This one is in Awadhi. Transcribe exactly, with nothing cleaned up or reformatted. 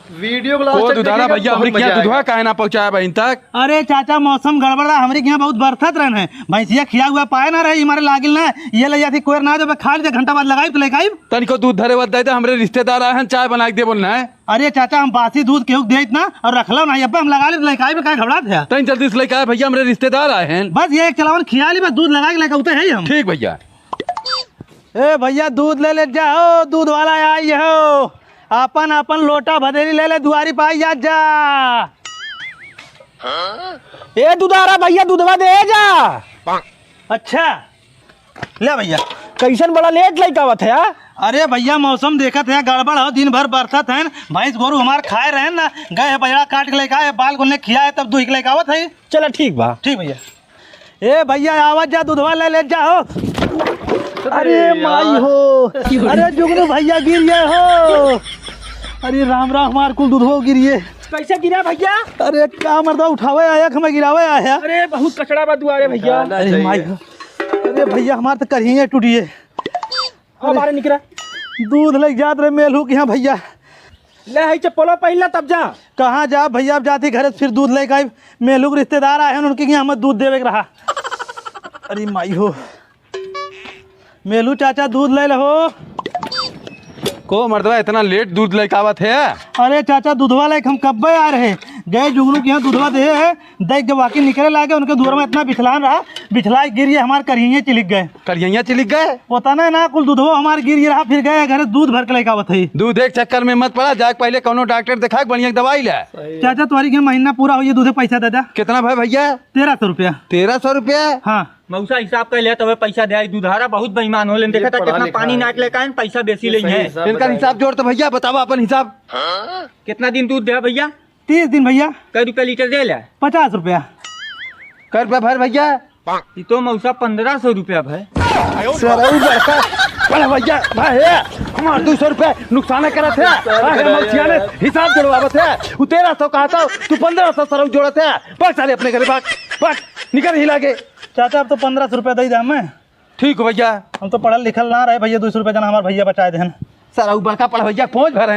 वीडियो को लास्ट तक दुधारा देखिएगा, भैया, बहुत हमरे मजा किहाँ आएगा। दुधवा काहे ना पहुँचाया बहिन तक? अरे चाचा, मौसम गड़बड़ रहा, हमरे किहाँ बहुत बरसत रहन है, भैंसिया खिया हुआ पाए ना रहे, हमारे लागिल ना, ये ले जाती कोयर ना, जब खा ली तो घंटा बाद लगाई तो लेके आई। तनिको दूध धरे वाला दे दे, हमरे रिश्तेदार आए हैं, चाय बना के दे बोलना है। अरे चाचा, हम बासी दूध केहू के देइत ना और रखलो ना, अब हम लगा ले तो लेके आई, काहे घबरात है? तनी जल्दी से लेके आए भैया, हमरे रिश्तेदार आए हैं। बस ये एक चलावन खिया ली, बस दूध लगा के लेके उते है हम। ठीक भैया। ए भैया, दूध ले ले जाओ, दूध वाला आई हो, आपन आपन लोटा भदेली ले ले, दुआरी पे आई जा। ए दुधारा भैया, दूधवा दे जा। अच्छा, ले भैया। कैसन बड़ा लेट लइका आवत है, आ? अरे भैया, मौसम देखत है, गड़बड़ हो, दिन भर बरसत है, भैंस गोरू हमार खाए रहे ना, गए है बजड़ा काट के लेके आए, बाल गोन्ने खिया है, तब दुही के लेके आवत है। चला ठीक बा। ठीक भैया। ए भैया, आवत जा, दूधवा ले ले जा हो। अरे अरे यार। माई हो, अरे जुगनू भैया गिर गए हो। अरे राम राम, हमार कुल दूधवा गिर गए। कैसे गिरा भैया? अरे का मर्दा उठावे आया कि मैं गिरावे आया? अरे बहुत कचड़ा बा दुआरे भैया। अरे माई हो, अरे भैया हमार तो करिए टूटिए। अब बाहर निकला। दूध लेके जात रहे मेलहू के यहाँ भैया। ले है चप्पलो पहिन ला तब जा। कहाँ जा भैया, अब जाती घरे से फिर दूध लेके आई। मेलहू के रिश्तेदार आए हैं, उनके यहाँ हमें दूध देवे के रहा। अरे माई हो, मेलहू चाचा दूध ले लो। को मर्दवा इतना लेट दूध लेके आवत है? अरे चाचा, दूधवा लेके हम कब्बे आ रहे, गए जुगनू के यहाँ दूधवा दे है, देख जब वाकई निकले लागे, उनके दूर में इतना बिछलान रहा, बिछला गिर ये हमार करिए चिलिक गए। करिया चिलिक गए? पता ना, ना कुल दूधवा हमार गिर ये रहा, फिर गए घरे दूध भर के लेके आवत है। दूध एक चक्कर में मत पड़ा, जाके पहले कौनो डॉक्टर दिखा के बढ़िया दवाई ले। चाचा, तुम्हारी के महीना पूरा हो ये दूधे पैसा दे दे। कितना भाई भैया? तेरह सौ रुपया। तेरह सौ रुपया? हाँ। मौसा हिसाब कर ले, तबे पैसा दे आई। दुधारा बहुत बेईमान होले, देखा था पढ़ा कितना लिखा पानी है। नाक लेके आए, पैसा बेसी ले हैं। इनका हिसाब जोड़ तो भैया, बतावा अपन हिसाब। कितना दिन दूध दे भैया? तीस दिन भैया। कै रुपया लीटर दे ले? पचास रुपया। कै रुपया भर भैया? ई तो मौसा पन्द्रह सौ रुपया भर। सरऊ बड़का, बड़ा भैया, भाई है, हमार दो सौ रुपया नुकसान करत है। भाई है, मौसिया ने हिसाब जोड़वावत है। वो तेरह सौ कहा था, तू पन्द्रह सौ सरऊ जोड़त है। भाग साले अपने घरे, भाग, भाग, निकल ही लागे। चाचा, अब तो पन्द्रह सौ रुपया दे दे हमें। ठीक हो भैया। हम तो पढ़ल लिखल ना रहे भैया, दो सौ रुपया जना हमार भैया बचाए देहन। सरऊ बड़का पढ़ भैया, पहुँच भर है।